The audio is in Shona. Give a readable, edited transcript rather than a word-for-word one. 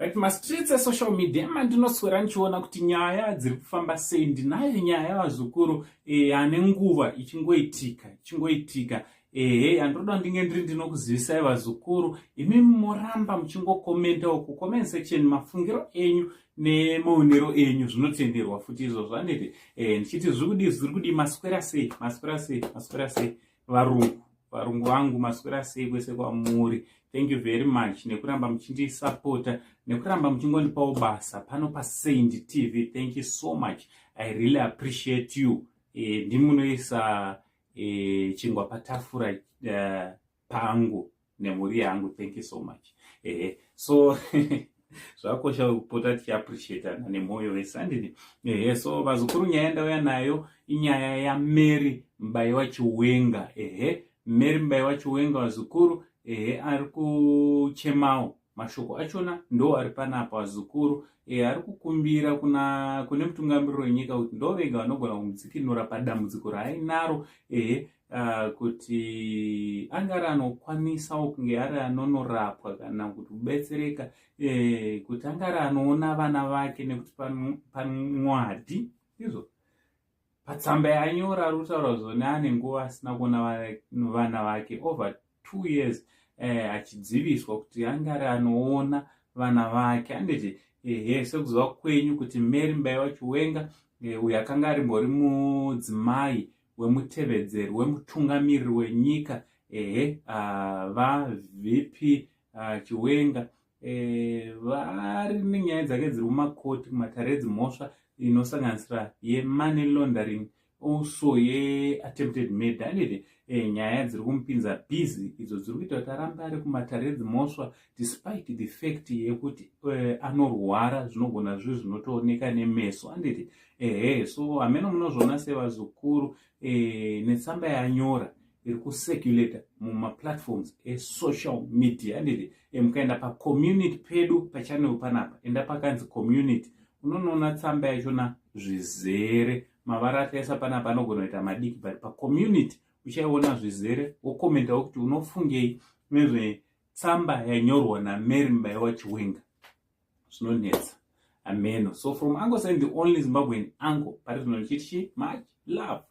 Right, mastreets esocial media mandinoswera ndichiona kuti nyaya dziri kufamba sei. Ndinayo nyaya, vazukuru, ane nguva ichingoitika ichingoitika. Ehe, handoda ndinge ndiri ndinokuzivisai, vazukuru. Imi muramba muchingokomentawo kucomment section mafungiro enyu nemaonero enyu, zvinotenderwa futi izvozvo, handiti? Ndichiti zviri kudii, zviri kudii? Maswera sei, maswera sei, maswera sei, varungu? Varungu vangu, maswera sei kwese kwamuri? Thank you very much nekuramba muchindisapota, nekuramba muchingondipawo basa pano paSaint TV. Thank you so much, I really appreciate you. Ndimunoisa chingwa patafura pangu nemhuri yangu. Thank you so much. So zvakosha kupota tichiappreciatana nemwoyo wese, handiti? Ehe, so vazukuru, nyaya ndauya nayo inyaya yaMary Mubaiwa Chiwenga. Ehe, Mary Mubaiwa Chiwenga, vazukuru, ehe, ari kuchemawo. Mashoko achona ndo ari panapa, vazukuru. Ari kukumbira kuna kune mutungamiriri wenyika kuti ndo vega vanogona kumudzikinura padambudziko raainaro. Ehe, kuti anga ari anokwanisawo kunge ari anonorapwa kana kuti kubetsereka, kuti anga ari anoona vana vake, nekuti pamwadhi izvo patsamba yaanyora ari kutaura zvone ane nguva asina kuona vana vake, over 2 years, achidziviswa kuti ange ari anoona vana vake, handiti? Ehe, sekuziva kwenyu kuti Mary Mubaiwa Chiwenga, uyo akanga arimbori mudzimai wemutevedzeri wemutungamiriri wenyika, ehe, vaVP Chiwenga, vari nenyaya dzake dziri mumakoti, kumatare edzimhosva, inosanganisira yemoney laundering, also yeattempted murder, handiti? Nyaya dziri kumupinza busy idzo dziri kuita kuti arambe ari kumatare edzimhosva despite the fact yekuti anorwara, zvinogona zviri zvinotooneka nemeso, handiti? Ehe, so hameno munozviona sevazukuru netsamba yanyora iri kucirculata mumaplatforms esocial media, handiti? Mukaenda pacommunity pedu pachannel panapa, enda pakanzi community, unonoona tsamba yachona zvizere. Mavara ataisa panapa anogona kuita madiki, but pacommunity uchaiona zvizere. Wokomentawo kuti unofungei nezvetsamba yanyorwa naMary Mubaiwa Chiwenga. Zvinonetsa, ameno. So from Uncle Saint, the only Zimbabwean uncle, pari zvino ndichiti much love.